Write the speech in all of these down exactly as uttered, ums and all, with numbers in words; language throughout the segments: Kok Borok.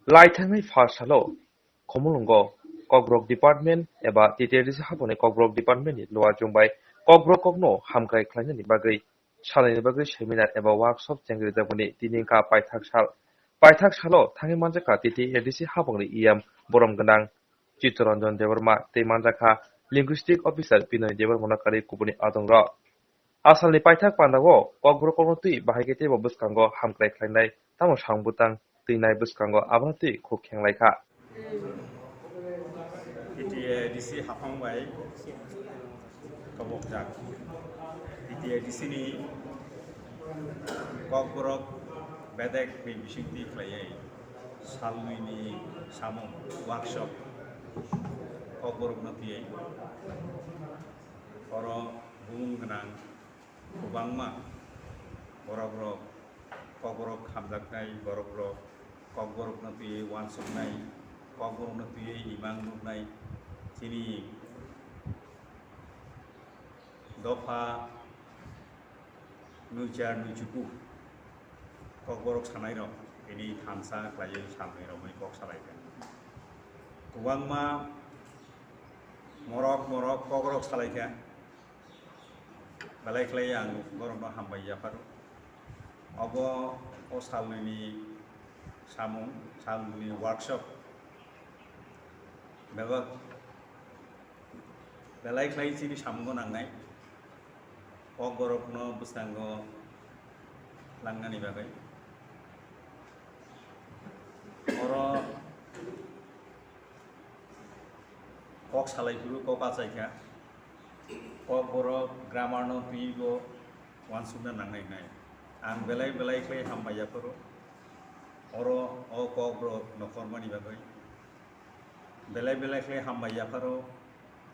Lai thangnai pha salo Khumulwngo Kokborok Department eba T T A D C haponi Kokborok Department ni luachung bai Kokborok kokno hamkrai khlainani bagwi salaini bagwi seminar eba workshop chengrijak boni tini wngkha paithak sal. Paithak salo thangwi manjakha T T A D C haponi E M borom gwnang Chittaranjan Debbarma tei manjakha Linguistic Officer Binoy Debbarmano karwi kubuni adongrok. Asalni paithak pandao Kokborok kokno twi bahai khe teibo bwskango hamkrai khlainai, tamo samung bwtang twinai bwskango abono twi khuk khenglai kha. T T A D C haphang bai kobokjak. T T A D C ni Kokborok bedek ni bisingtwi khlaiwi salnwi ni samung workshop Kokborok no twiwi oro bumung gwnang kwbangma borok rok Kokborok hamjaknai borok rok Kokborok no twiwi uansuknai Kokborok no twiwi imang nuknai chini dopha nui char nui chuku Kokborok sanai rok tini thansa khlaiwi salnwi romwi kok salai kha. Kwbangma morok morok Kokborok salai kha. Belai khlai ang borokno hambai yapharo. Obo o salnwini samung, salnwini workshop. Bebak belai khlai chini samungo nangnai. Kokborokno bwskango langnani bagwi. Oro kok salai phuru kok achai kha. Kokborok grammar no twibo uansukna nangnai nai. Ang belai belai khlai hambai yapharo. Oro o Kokborok nokhormani bagwi belai belai khlai hambai yapharo.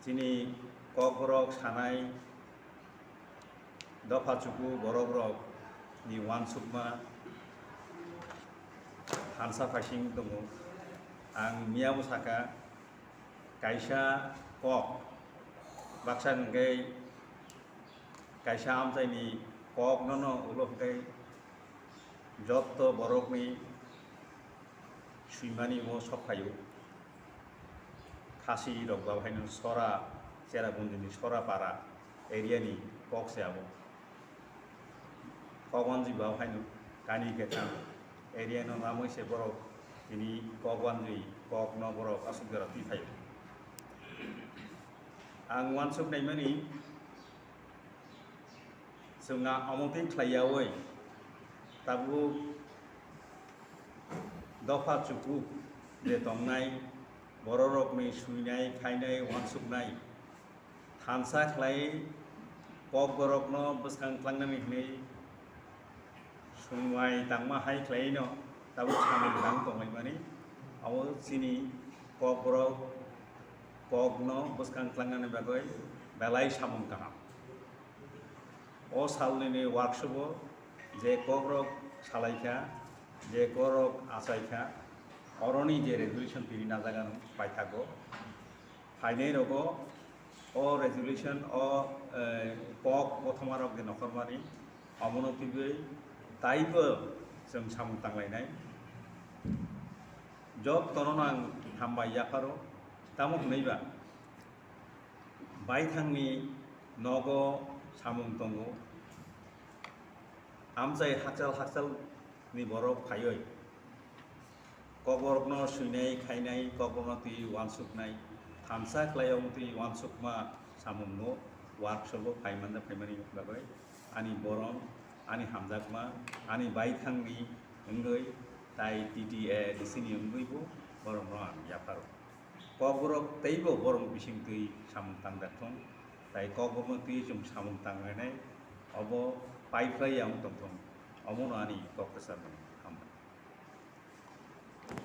Chini Kokborok sanai dopha chuku borok rok ni uansukma thansa phaising tongo. Ang miyabo sakha, kaisa kok baksa hwnkhe kaisa amchaini kok nono ulo hwnkhe jotto borokni swimani o sok phaio. Khasi rok ba haino Sora, Cherabundini Sora para area ni kok se abo. Kok wanjwi ba haino kani kethang area no namwi se borok tini kok wanjwi kok no borok aswk jora twi phaio. Ang uansuk naimani, chwng a-, omo twi khlai yaui tabuk dopha chuku je tongnai, bororokni swinai, khainai, uansuknai, thansa khlai Kokborokno bwskang tlangnani hwnwi swngwai tangma hai khlaino tabuk samung tang tonglaimani. Abo chini Kokborok kokno bwskang tlangnani bagwi belai samung kaham. O salnwini workshop-o je kokrok salaikha, je kokrok achaikha, oroni je resolution tini najagano paithago. Phainai rogo o resolution o, eh, kok kothoma rok je nokhormani, omono twiwi taibo chwng samung tanglainai. Jotono ang hambai yapharo, tamo hwnwi ba? Baithangni nogo samung tongo. Amchai hakchal hakchalni borok phaiwi kokborokno swinai khainai, kokborokno twi uansuknai, thansa khlai wng twi uansukma samungno workshop-o phai manda phaimani bagwi ani borom, ani hamjakma, ani baithangni wngwi tai T T A D C ni wngwibo borokno ang yapharo. Kokborok teibo borok bising twi samung tangjak thung, tai kokborokno twi chwng samung tanglainai, obo paiphlai ya wng tong thung, omono ani kok kwchar mano.